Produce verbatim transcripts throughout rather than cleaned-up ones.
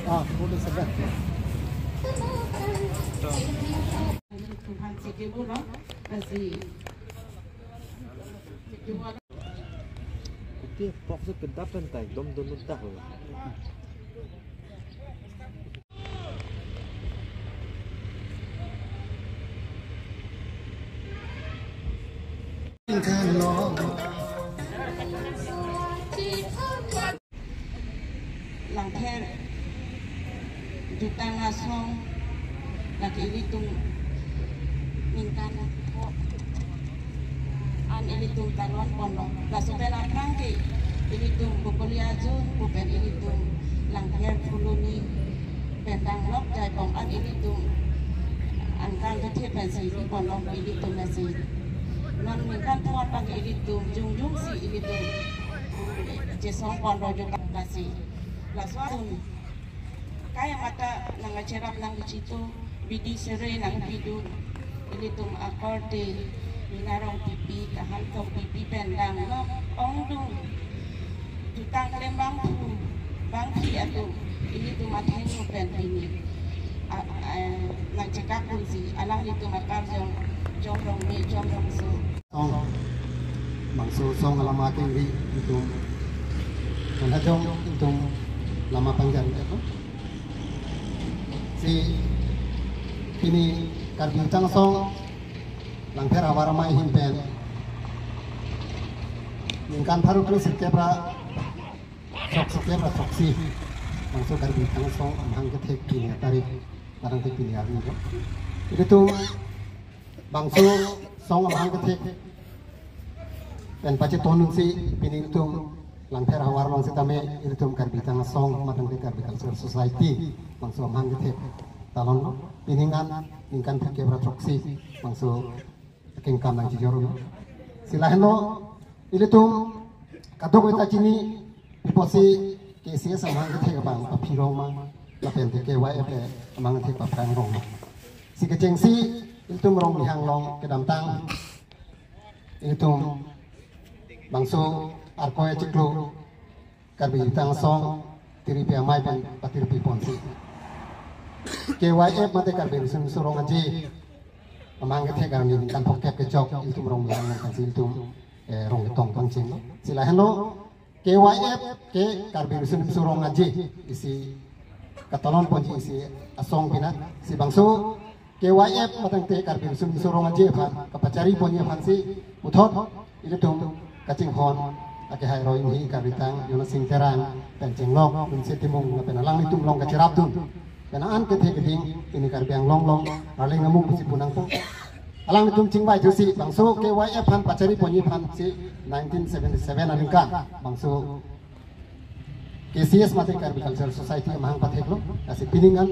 Ah, forty-seven. Kuti box kedap pen tai dom dun dak lo. Langpher Jutang Asong, lake ilitum ningkan an ilitum talon ponlo. Laso pen aphrang ke ilitum Bokolia Zone pu pen ilitum Langpher Phuloni pen danglok jaipong an ilitum angkang kethe pensi pi ponlo ilitum lasi. Non ningkan pho abang ilitum jongjong si ilitum chesong ponlo jo lasi. Laso atum kai mata nangcherap nangchitu bidi sere nangpidun ilitum akorte minarong pipi kahan tong pipi pen danglok ongdung jutang klem bangphu bangphi atum ilitum athengno pen pini a- a- nangchekak kunsi alanglitum akar jong jong rong me jong rong so. Song, bangso song alama kengri itum, mana jong itum lama pangjar itum. Si pini Karbi Jutang Asong Langpher Havar Amei ahin pen ningkan pharo kre sirkep ra throksi, sirkep ra throksi, bangso Karbi Jutang Asong amahang kethek pini atarik, arang te pini arni ko. Ilitum bangso song amahang kethek pen pacheton si pini itum Langpher Havar along sitame ilitum Karbi Jutang Asong matang ke Karbi Cultural Society bangso amahang kethek talon pini ngan ningkan pharo kre ra throksi bangso kengkam nangchijor lo. Si lahenlo ilitum kadokave ta chini pi apotsi K C S amahang kethek abang paphi rong ma lapen te K Y F amahang kethek paphrang rong ma. Si kechengsi ilitum Rongbihang along kedamtang ilitum bangso Arkoi achiklo Karbi Jutang Asong tiripi amei pen patiripi ponsi K Y F mate Karbi Riso Nimso Rong Aje amahang kethek arni ningkan phokep kechok ilitum Rongbihang along kansi ilitum eh, rong ketong pangcheng lo. Si lahenlo K Y F ke Karbi Riso Nimso Rong Aje isi katalon ponji isi asong pina. Si bangso K Y F matang te Karbi Riso Nimso Rong Aje aphan kapachari ponji aphan si puthot ilitum kachinghon akehai roi ni Karbi tang Yona Sing Terang pen chenglok Lunse Timung lapen alanglitum along kacherapdun pen an kethe keding pini Karbi Anglong along arleng amung pusi punangpo. Alanglitum chingvai thusi bangso K Y F aphan pachari ponji aphan si nineteen seventy-seven aningkan bangso K C S mate Karbi Cultural Society amahang patheklo. Lasi pining an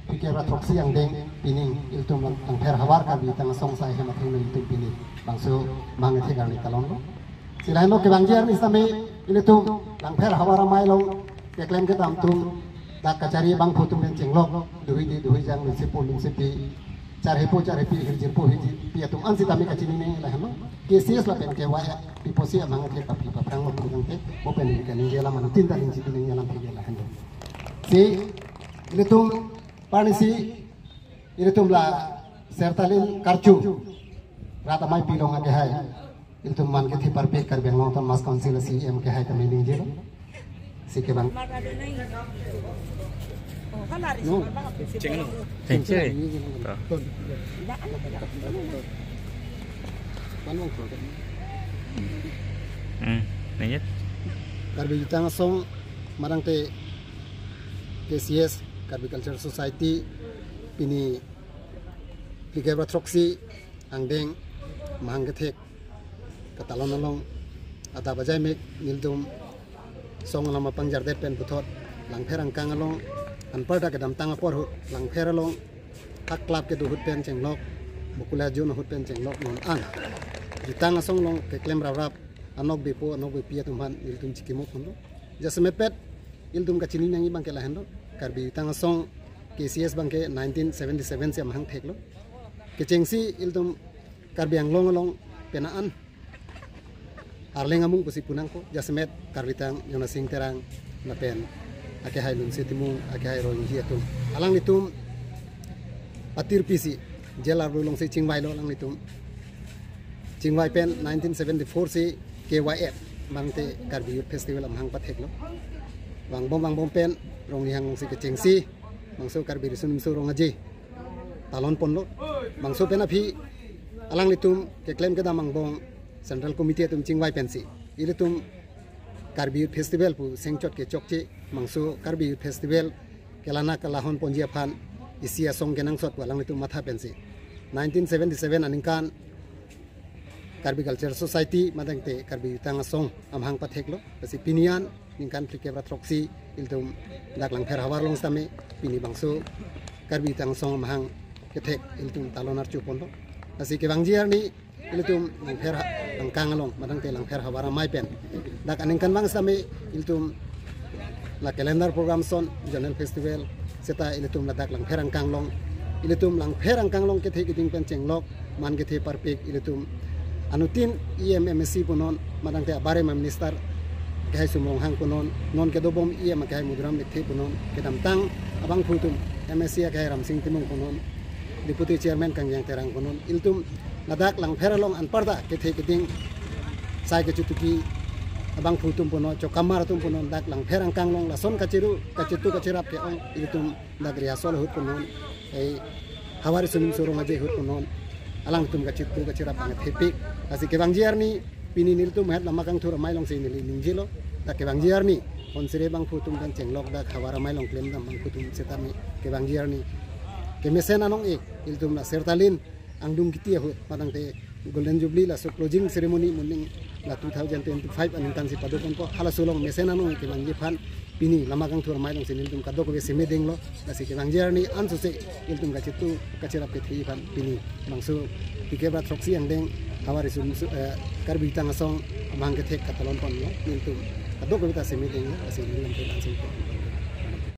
pharo kre ra throksi angdeng pining ilitum Langpher Havar Karbi Jutang Asong sai hem athengno ilitum pini bangso amahang kethek arni talon lo. Si lahenlo kevangji arni sitame ilitum Langpher Havar Amei along keklem kedam atum dak kachari bangphu atum pen chenglok duhui di duhui jang lunsepo lunsepi charhepo charhepi hirjirpo hirjipi atum an sitame kachinine lahenlo K C S lapen K Y F pi apotsi amahang kethek paphi paphrang lo pu tangte mo pen kaningje alam anutin ta ningje kaningje alam phi lahenlo. Si ilitum parnisi ilitum la Sertalin Karchu rat amei pilong akehai ilitum man kethe parpik Karbi Anglong Autonomous Council C E M kehai tame ningjelo. Si kevang. No. Cheng no. Cheng, cheng. To. Hmm, nengit. Karbi Jutang Asong marang te K C S Karbi Cultural Society pini pharo kre ra throksi angdeng amahang kethek katalon along adap ajaimek nelitum song alama pangjardet pen puthot Langpher angkang along anparta kedamtang apor ahut Langpher along hak club kedo ahut pen chenglok Bokolia Zone ahut pen chenglok non an Jutang Asong along keklem raprap anok bepo anok bepi atum aphan nelitum chikimo ponlo. Jasemet pet ilitum kachini nangji abangke lahenlo Karbi Jutang Asong K C S abangke nineteen seventy-seven si amahang theklo. Kechengsi ilitum Karbi Anglong along pena an arleng amung pusi punangpo jasemet Karbi tang Yona Sing Terang lapen akehai Lunse Timung, akehai Rohingya atum. Alanglitum patirpi si jail arlo alongsi chingvailo alanglitum. Chingvai pen nineteen seventy-four si K Y F, mangte Karbi Youth Festival amahang patheklo. Vangbom vangbom pen Ronglihang alongsi kechengsi, bangso Karbi Riso Nimso Rong Aje talon ponlo. Bangso pen aphi alanglitum keklem kedam angbong Central Committee atum chingvai pensi ilitum Karbi Youth Festival pu sengchot kechokche, bangso Karbi Youth Festival kelana kelahon ponji aphan isi asong kenangsot pu alanglitum matha pensi nineteen seventy-seven aningkan Karbi Culture Society, madangte Karbi Jutang Asong amahang patheklo. Lasi pini an ningkan phlikep ra throksi ilitum dak Langpher havar along sitame pini bangso Karbi Jutang Asong amahang kethek ilitum talon archo ponlo. Lasi kevangji arni ilitum Langpher ha-, angkang along, madangte Langpher havar amei pen dak aningkanvang sitame ilitum la calendar program ason, zonal festival, seta ilitum ladak Langpher angkang along, ilitum Langpher angkang along kethe keding pen chenglok, man kethe parpik, ilitum anuttin E M M A C punon, madangte abarema minister akehai Sum Ronghang punon, non kedobom E M akehai Muduram Lekthe punon, kedamtang abangphu atum M A C akehai Ramsing Timung punon, deputy chairman Kangjang Terang punon, ilitum ladak Langpher along anparta kethe keding sai kechutuki abangphu atum punon, chokamar atum punon, dak Langpher angkang along lason kachiru, kachitu kachirap ke-ong, ilitum dak rehearsal ahut punon, eh, havar Riso Nimso Rong Aje ahut punon, alangtum kachitu kachirap angthepik. Lasi kevangji arni pini nelitum het Lama Kangthur amei alongsi neli ningjelo, dak kevangji arni onsere bangphu atum pen chenglok dak havar amei along klemdam bangphu atum sitame kevangji arni kemesen anong-e ilitum la Sertalin angdung kiti ahut, madangte Golden Jubilee laso closing ceremony moning la two thousand twenty-five aningkan si paduk ponpo, halaso along mesen anong-e kevangji aphan pini Lama Kangthur amei alongsi nelitum kadokave seme denglo. Lasi kevangji arni ansose ilitum kachitu kachirap kethe aphan pini bangso phlikep ra throksi angdeng havar Riso Nimso, eh, Karbi Jutang Asong amahang kethek katalon ponlo, nelitum kadokave ta seme denglo, lasi nelitum ke langsung po.